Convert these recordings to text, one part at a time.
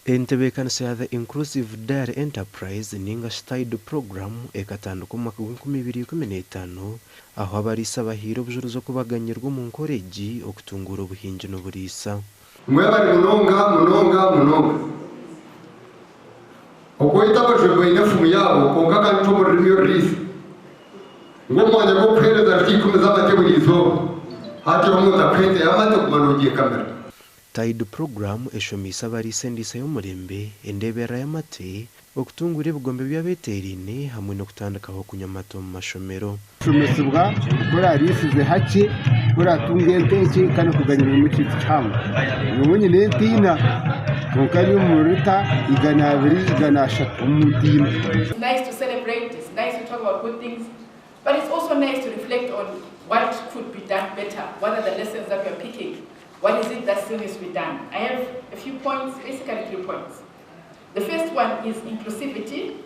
Entebeekanisa ya The Inclusive Dairy Enterprise ninga shi TIDE Program ekatandika omu mwaka gw'enkumi ibiri ikumi n'etaano ahu abariisa bahaire obujurizi okubaganyirwa omu nkora egi okutunguura obuhingi n'oburiisa. Mwebare munonga munonga munonga. Okweta abajubi baine efumu yaabo kwonka kandi ti omu rurimi oruriisa. Ngu omu mwanya gw'okuheereza rita ikumi z'amate buri izooba, hati omuntu akuha ente y'amate oguma noogyekamira. TIDE Program eshomeise abariisa endiisa y'omurembe, endeeberera y'amate, okutunguura ebigombe by'abeeteeraine hamwe n'okutandikaho okunywa amate omu mashomero. Kushomesibwa oku oraariisize hakye, oku oraatunga ente nkye kandi okuganyirwamu ekintu kihango. Nyowe nyine ente ina kwonka ndi omu rita 200, 300 omu nte ina. It's nice to celebrate, it's nice to talk about good things, but it's also nice to reflect on what could be done better, what are the lessons that we are picking, what is it that still needs to be done. I have a few points, basically three points. The first one is inclusivity,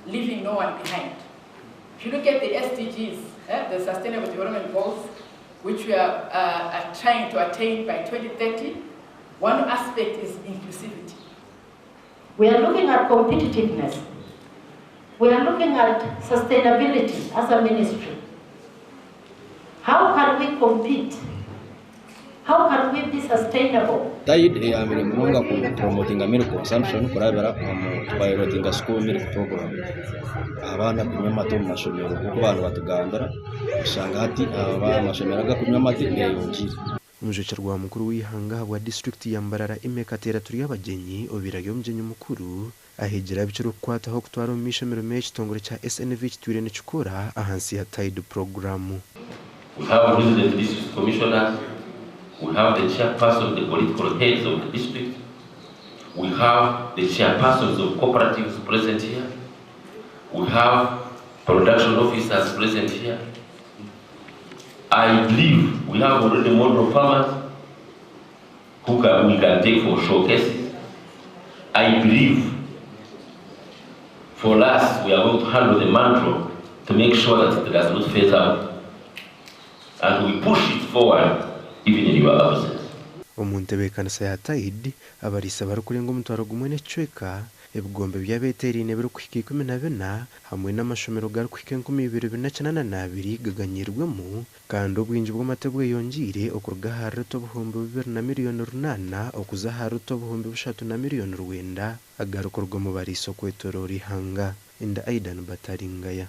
leaving no one behind. If you look at the SDGs, the Sustainable Development Goals, which we are trying to attain by 2030, one aspect is inclusivity. We are looking at competitiveness. We are looking at sustainability as a ministry. How can we compete? How can we be sustainable? TIDE eyambire munonga ku promotinga milk consumption kurabira omu pilotinga school milk program. Abaana kunywa amate omu mashomero nk'oku abantu batugambira, oshanga hati amashomero agakunywa amate geyongiire. Omujwekyerwa mukuru w'eihanga ahabwa disiturikiti ya Mbarara, Aimée Kateera Turyabagyenyi, obaire ari omugyenyi mukuru, ahigira bikirikukwataho okutwara omu maisho emirimo y'ekitongore kya SNV kitwire nikikora ahansi ya TIDE Program. We have resident district commissioners, we have the chairperson, the political heads of the district, we have the chairpersons of cooperatives present here, we have production officers present here. I believe we have already model farmers who we can take for showcases. I believe for us, we are going to handle the mantle to make sure that it does not phase out. And we push it forward even in your absence. Omu ntebeekanisa ya TIDE, abariisa barikurenga 1000 1/4, ebigombe by'abeeteeraine birikuhika 14 hamwe n'amashomero garikuhika 2482 gaganyirwemu, kandi obwingi bw'amate bweyongiire okuruga aha rita 2,800,000 okuza aha rita 3,900,000 agarikuruga omu bariisa okwetooroora eihanga. Nda Aidan Bataringaya.